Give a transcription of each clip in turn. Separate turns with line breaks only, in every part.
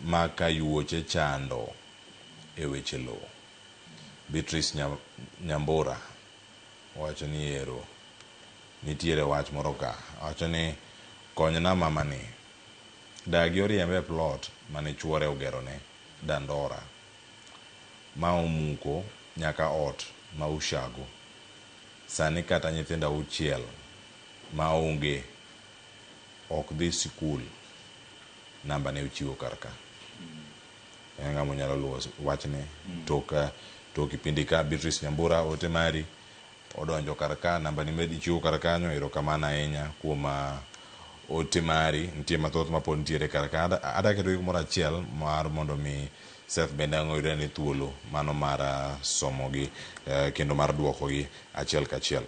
ma ka yuoche chando e weche lowo. Beatrice Nyambura owacho ni ero nitiere wach moro ka. Owacho ni konyna mamani. Dagi oriembe e plot mane chuore ogerone Dandora ma omuko nyaka ot ma ushago. Sani kata nyithindo 6 ma onge ok dhi sikul. Namba ne ochiwo kar ka. En ng'ama onyalo luwo wachne tok kipindi ka. Beatrice Nyambura, ote mari odonjo kar ka, namba ni med ichiwo kar kanyo. Erokamano ahinya kuom ote mari. Nitie mathoth mapod nitiere kar ka. Ada keto gi kumoro achiel mar mondo mi Seth bende ang' oyud ane thuolo mano mar somogi kendo mar duokogi achiel kachiel.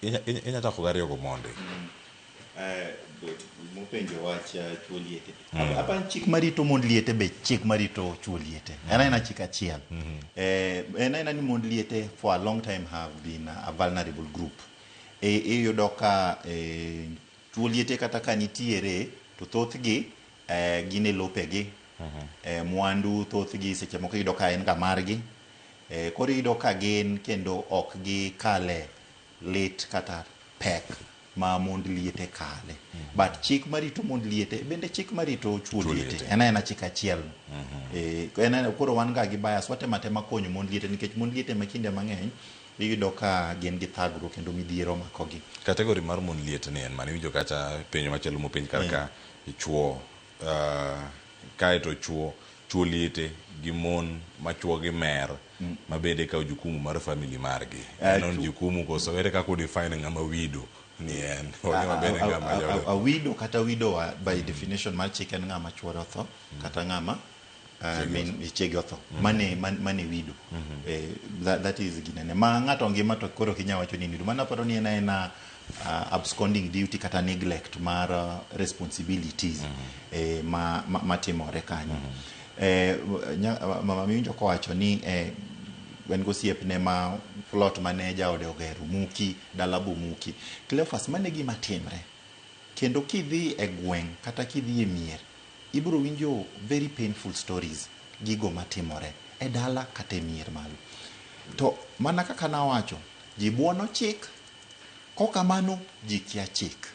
Inya chako gariyo go mondi.
Mopenjo wach chuo liete. Apa chik marito mond liete be chik marito chuo liete. En aena chik achiel. En aena ni mond liete for a long time have been a vulnerable group. Iyudo ka chuo liete kata ka nitiere to thothgi gin e lopegi. Mwandu thothgi seche moko iyudo ka en ga margi. Koro iyudo ka gin kendo ok gikale lit kata pek ma mond liete kale. But chik marito mond liete bende chik marito chuo liete. En aena chik achiel. En aena, koro wan ga gi bias, watemo atema konyo mond liete nikech mond liete ma kinde mang'eny iyudo ka gin gi thagruok kendo midhiero omakogi.
Category mar mond liete ni en mane? Iwinjo kacha penjo machielo mopenj kar ka chuo kaeto chuo liete gi mon ma chuo gi mer ma bende kawo jukumu mar family margi. En on jukumu koso ere kaka udefine ng'ama widow ni en? Onge maber ng'ama
A widow kata widower by definition mar chik en ng'ama chuore otho kata ng'ama min chiege otho. Mane widow. That is ginene. Ma ng'ato ngima to koro ok inyal wacho ni en widow. Mano aparo ni en aena absconding duty kata neglect mar responsibilities matimore kanyo. Mama miwinjo kowacho ni en gosiepne ma plot mane jaode ogero muki, dala bomuki. Cleophas, mano e gima timre. Kendo kidhi e gweng' kata kidhi e mier, ibiro winjo very painful stories, gigo matimore e dala kata e mier malo. To mana kaka nawacho, ji buono chik, kokamano ji kia chik.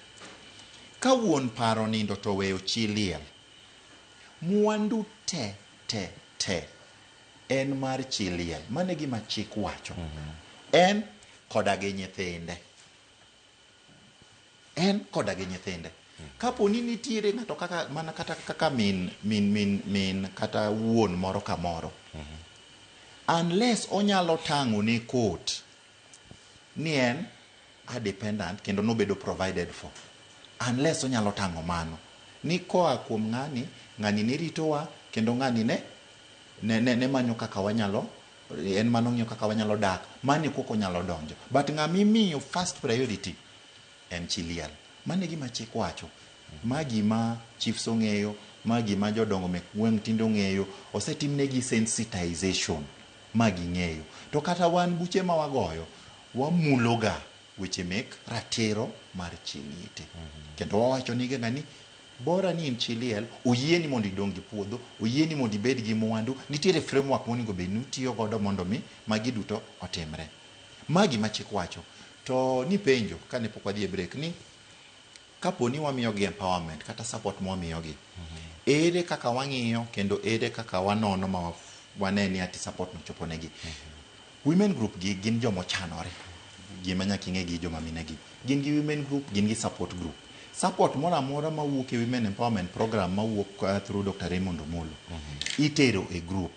Ka wuon paro nindo to weyo chi liel, mwandu te te te en mar chi liel. Mano e gima chik wacho. En koda gi nyithinde. En koda gi nyithinde. Kapo ni nitiere ng'ato kaka mana kata kaka min min min min kata wuon moro kamoro. Unless onyalo tang'o ne court ni en a dependent kendo nobedo provided for. Unless onyalo tang'o mano. Ni koa kuom ng'ani, ng'ani ne ritowa kendo ng'ani ne manyo kaka wanyalo, en mano ng'iyo kaka wanyalo dak, mano koko onyalo donjo. But ng'ama imiyo first priority en chi liel. Mano e gima chik wacho. Ma gima chiefs ong'eyo, ma gima jodongo mek gweng' tinde ong'eyo, osetimnegi sensitization ma ging'eyo. To kata wan buche ma wagoyo, wamuloga weche mek ratiro mar chi liete. Kendo wawacho ni ga ni bora ni in chi liel, oyieni mondo idong' gi puodho, oyieni mondo ibed gi mwandu, nitiere framework monego bed ni utiyo godo mondo mi magi duto otimre. Ma gima chik wacho. To nipenjo kane pok wadhi e break ni kapo ni wamiyogi empowerment kata support mwamiyogi, ere kaka wang'iyo kendo ere kaka wanono ma wane ni ati support no chopo negi. Women group gi gin joma ochanore. Gima nyaka ing'e gi joma mine gi. Gin gi women group, gin gi support group. Support moro amora mawuok e women empowerment program mawuok through Dr. Raymond Omolo itero e group.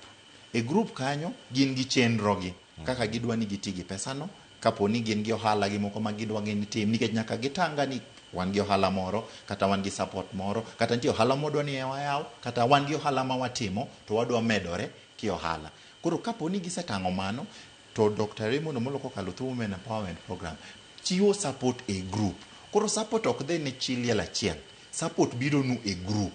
E group kanyo gin gi chenro gi kaka gidwa ni giti gi pesano, kapo ni gin gi ohala gi moko ma gidwa ni tim, nikech nyaka gitanga ni wan gi ohala moro, kata wan gi support moro, kata nitie ohala mwadwa ni wayaw, kata wan gi ohala ma watimo to wadwa medore ki ohala. Koro kapo ni gisetang'o mano, to Dr. Raymond Omolo kokalo through Women Empowerment Program chiwo support e group. Koro support ok dhi ne chi liel achiel, support biro nu e group.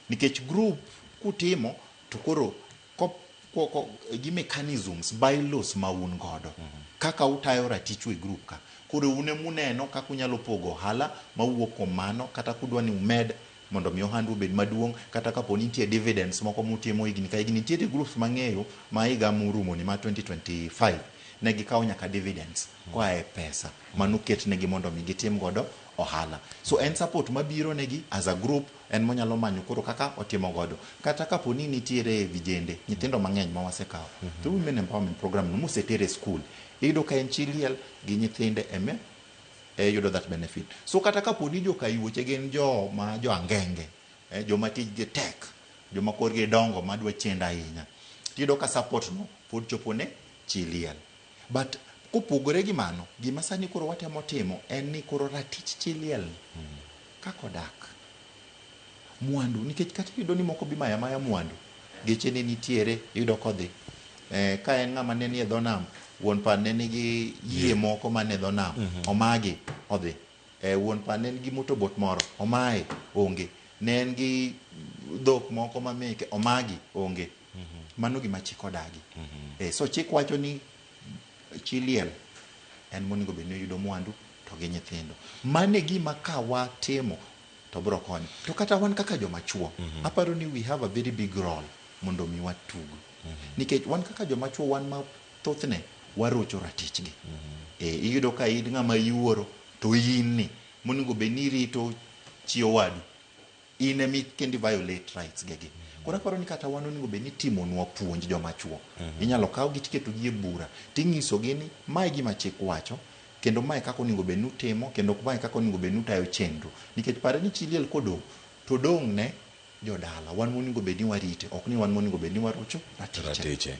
Nikech group kutimo to koro ko, gi mechanisms, bylaws ma un godo. Kaka utayo ratichu e group ka. Koro un emuneno kaka unyalo pogo ohala mawuok kuom mano, kata kudwa ni umed Mondo mi ohandu obed maduong' kata kapo ni nitie dividends moko mutimo higni ka higni. Nitiere groups mang'eyo ma higa morumoni ma 2025 ne gikawo nyaka dividends koa e pesa manoketnegi mondo mi gitim godo ohala. So en support mabiro negi as a group en monyalo manyo koro kaka otimo godo. Kata kapo ni nitiere vijende, nyithindo mang'eny ma wasekawo through Women Empowerment Program no moseter e school, iyudo ka en chi liel gi nyithinde eme e yudo that benefit. So kata kapo ni joka yuoche gin jo ma jo angenge, joma tijgi tek, joma korgi dongo madwa chendo ahinya, tiyudo ka support no pod chopo ne chi liel. But kopogore gi mano, gima sani koro watemo timo en ni koro ratich chi liel kaka odak, mwandu, nikech kata iyudo ni moko bi maya maya mwandu, geche ne nitiere, iyudo kodhi. Ka en ng'ama ne nie dho nam, wuon par ne nigi yie moko mane dho nam, omagi, odhi. Wuon par ne nigi motorboat moro, omaye, onge. Ne en gi dhok moko mameke, omagi, onge. Mano gima chik odagi. So chik wacho ni chi liel en monego bed ni oyudo mwandu to gi nyithindo. Mano e gima ka watimo to biro konyo. To kata wan kaka joma chuo, aparo ni we have a very big role mondo mi watug. Nikech wan kaka joma chuo, wan ma thothne warocho ratichgi. Iyudo ka in ng'ama iwuoro to in ni monego bed ni irito chi owadu, in emi kendi violate rights gegi. Koro aparo ni kata wan onego bed ni timonwa puonj joma chuo. Inyalo kawgi tiketogi e bura ting'isogi ni mae gima chik wacho, kendo mae kaka onego bed ni utimo, kendo mae kaka onego bed ni utayo chenro. Nikech pare ni chi liel kodong' to dong' ne jodala, wan monego bed ni warite, ok ni wan monego bed ni warocho ratiche.
Ratiche.